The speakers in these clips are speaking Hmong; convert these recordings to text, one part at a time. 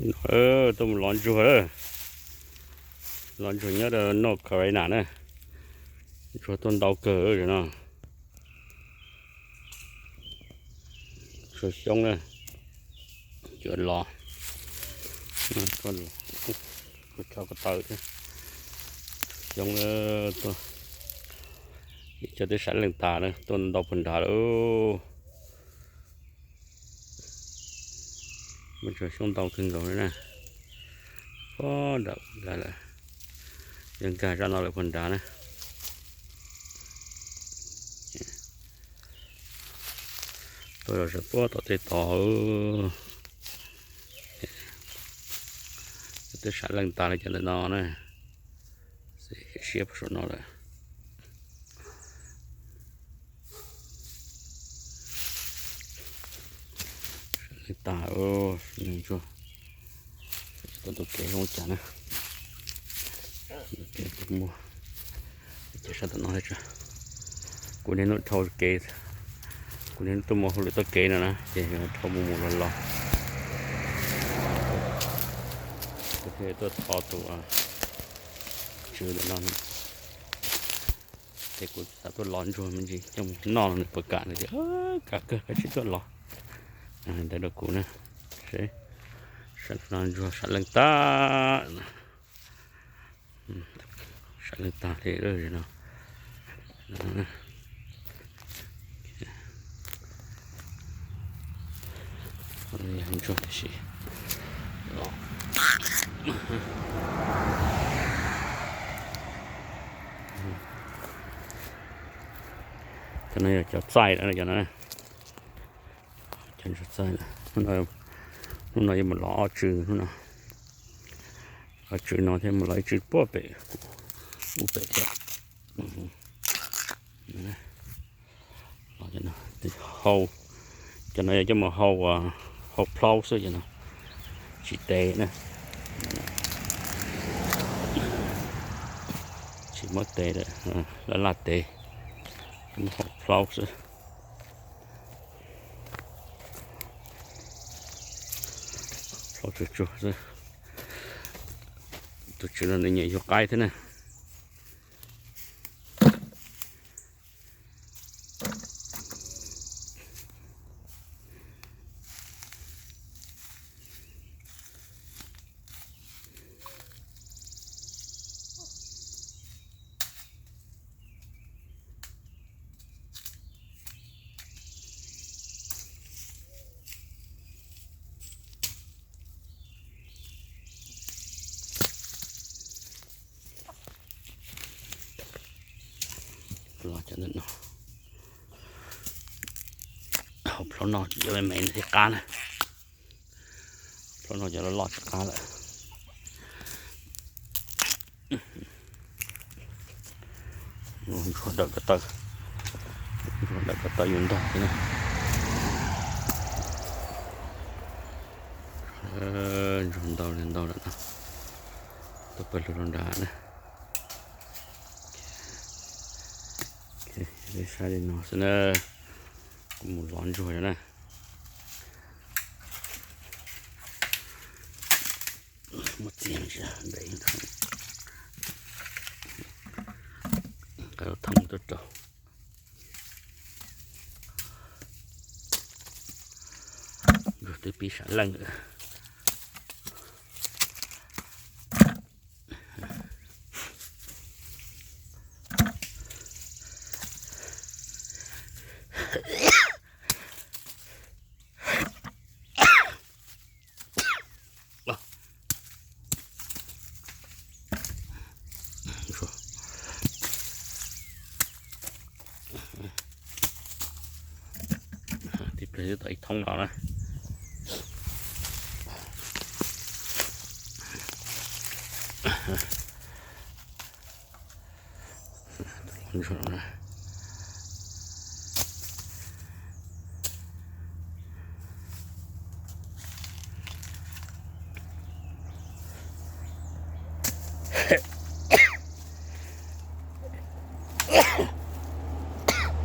Tuaj mus lov ntsuag, lov ntsuag nyob rau North Carolina na. Ntsuag tuaj ntau kawg no. Ntsuag xyoob na, yuav los, kuv tso ko taw thiab. Xyoob tuaj, ib co twb sam leej tas na, tuaj ntau puag nrad lawm. Muaj ntsuag xyoob ntau kawg nkaus li na. Puag nrad lawm, yog nkag zaj no lawm puag nrad na. Tuaj zom zaws puag tom tej tod. Twb sam leej tas li cov ntawm no na. Siab puag saum no lawm. Sam leej tas, ntsuag. Tuaj tus kev zoo cas na. Muaj, ces sab tom no thiab. Kuv niaj hnub dhau kev, kuv niaj hnub tuaj mus hauj lwm txoj kev no na, ces dhau mus mus los los. Kuv thiaj tuaj thov tus tswv ntawm no, ces kuv xav tuaj lov ntsuag me ntsis coj mus noj no nws puas kam, nws tias kam kawg, koj sim tuaj lov ntawd rau kuv na. Seb, ntsuag sam leej tag, sam leej tag li no. Ntsuag tiam sis, cov no yog cov txaij na, cov no, cov ntsuag txaij. Hnub no yuav mus lov ob tswv, hnub no ob tswv no thiab mus lov ib tswv puag pem, ub pem thiab. Hau, cov no yog coj mus hau, hau plaub xwb cov no, tsis tev na. Tsis muab tev lawm, laj laj tev, hau plaub xwb. Plaub tsuag tsuag xwb. Tus tswv no nws nyiam yug qaib thiab na. Los cov ntawm no, hau plaub no yuav me me no thiaj qab na. Plaub no cov loj loj tsis qab lawm. Ntsuag dawm ko taw, ntsuag dawm ko taw yuav ntog thiab na. Ntsuag ntau li ntau lawm no, tuaj pawg lug rau nrad na. Saib li no xwb na, kuv mus lov ntsuag na. Muaj txiag ntawm, nqa thoob tuaj rau. Ntsuag twb pib sam leej lawm. Tib pliag twb tau ib thoob los na.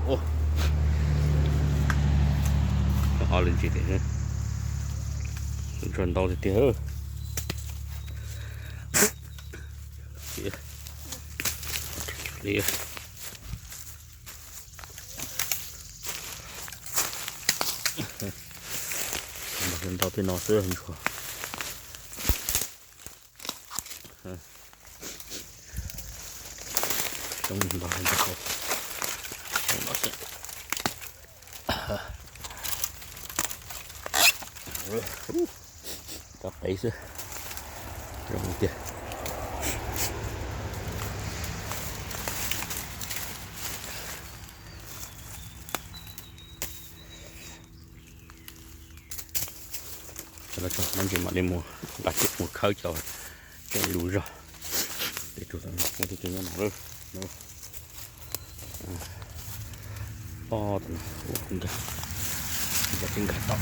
Ua, o li ntsis tiag, ntsuag ntau tiag tiag. Ntau tej no xwb ntsuag. Coob ntau ntau. Rov qev xwb. Zoo tiag. Cov no tso, mam ntsis mam li mus nqa mus khawb cov tseem lus zog. Tej tug muaj tej tug nyob no lawm. Pob, nkag, nkag tsis nkag tau.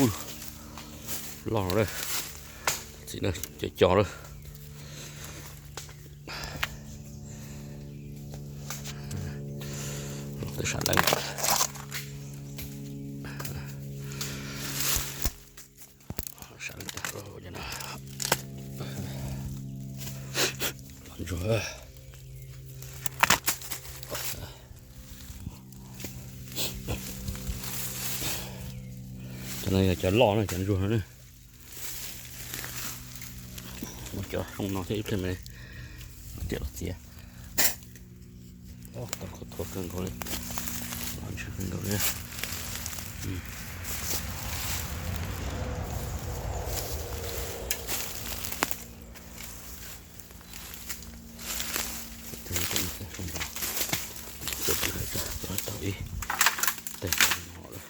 Ub, loj lawm, txiv no co co lawm. Los twb sab leej, sab leej tag no. Los ntsuag. Cov no yog cov loj na, cov ntsuag no na. Muab cov zoo no thiab ib pliag mas tiam los txiav. Tau qhov thuav kawg nkaus li, los ntshe kawg nkaus li. Tau ib tes no lawm.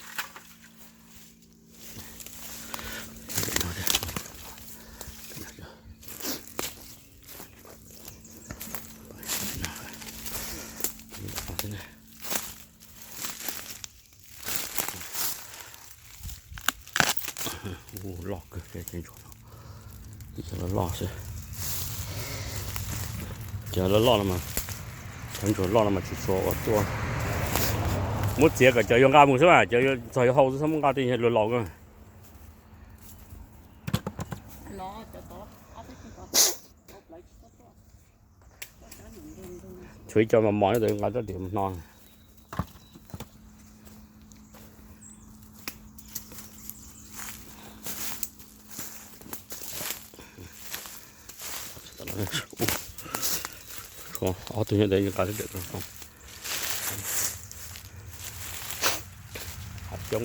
Loj kawg, cov loj loj xwb. Cov loj loj no mas, cov ntsuag loj no mas tsis tshua ua tuaj. Muab txiav kom cov yuav nqa mus xwb mas, cov txog yuav hau xwb, txhob muab nqa tej luag laus ko. Tshuav ib co mos mos nyob ntawd, nqa rab riam mus hno. Tshuav ob tug nyob ntawd, nqa rab riam. Hav xyoob,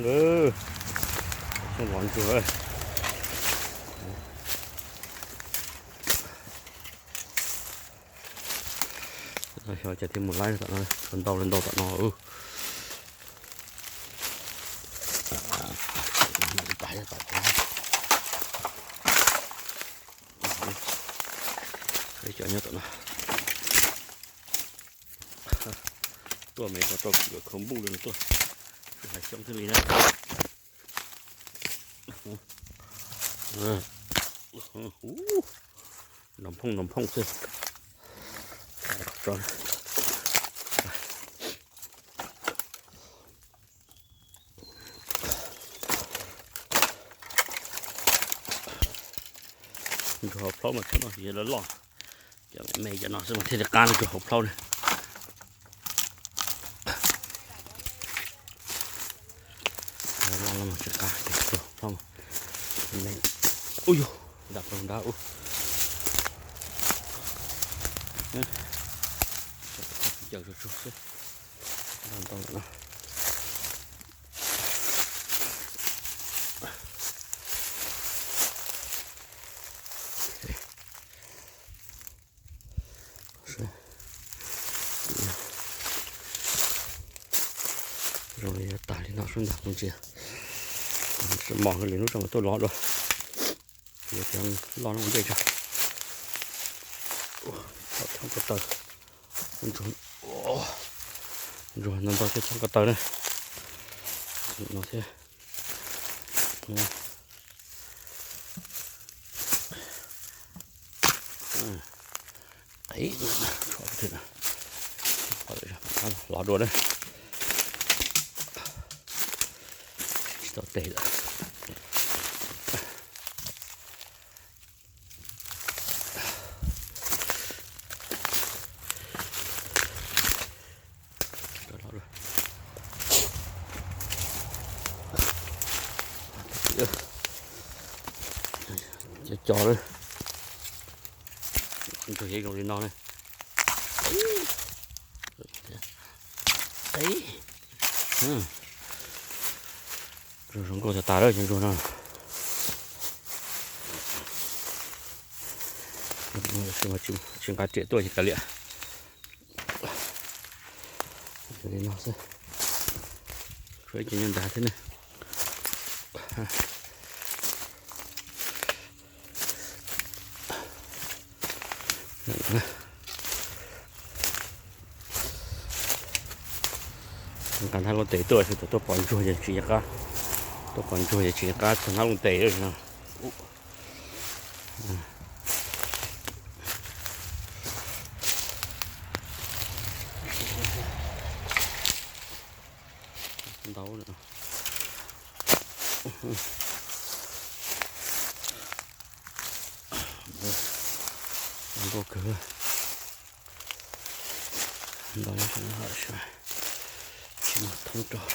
xyoob los ntsuag. Xyov cas thiaj mus laib tom no, ntau li ntau tom no. Cov nyob tom no tuaj me rau rau khaub npuj li no tuaj, hav xyoob thiaj li na. Nrov phooj nrov phooj xwb. Ntsuag hauv plhaub mas cov no yog loj loj, cov me me cov no xwb mas thiaj li qab ntsuag hauv plhaub na. Loj loj mas tsis qab, ntsuag hauv plhaub mas me. Ub yug, nram plaws nrad ub. Caws tsuag tsuag xwb. Ntau ntau no. Zoo li yuav tag li no sub ntag kuv ntsia. Mos li lub tso mas tuaj lov dua. Yuav cov loj no ua ntej tso. Txhob tshoob ko taw. Ntsuag, ntsuag ntau ntau thiaj tshoob ko taw na. No thiab. Qev, lov dua na. Tau tes lawm. Cov cov lawm. Ntsuag yeej zoo li no ne. Zoo nkauj tas tas lawm cov ntsuag no. Tsis nqa riam tuaj ces kav liam. Li no xwb. Tshuav ib co nyob nrad thiab ne. Nqa hnab looj tes tuaj, tuaj pom ntsuag ces tsis nco qab, tuaj pom ntsuag ces tsis nco qab txog hnab looj tes no. Ntau na. Ntau kawg. Ntau nyob sab no, tsis muaj thoob rau.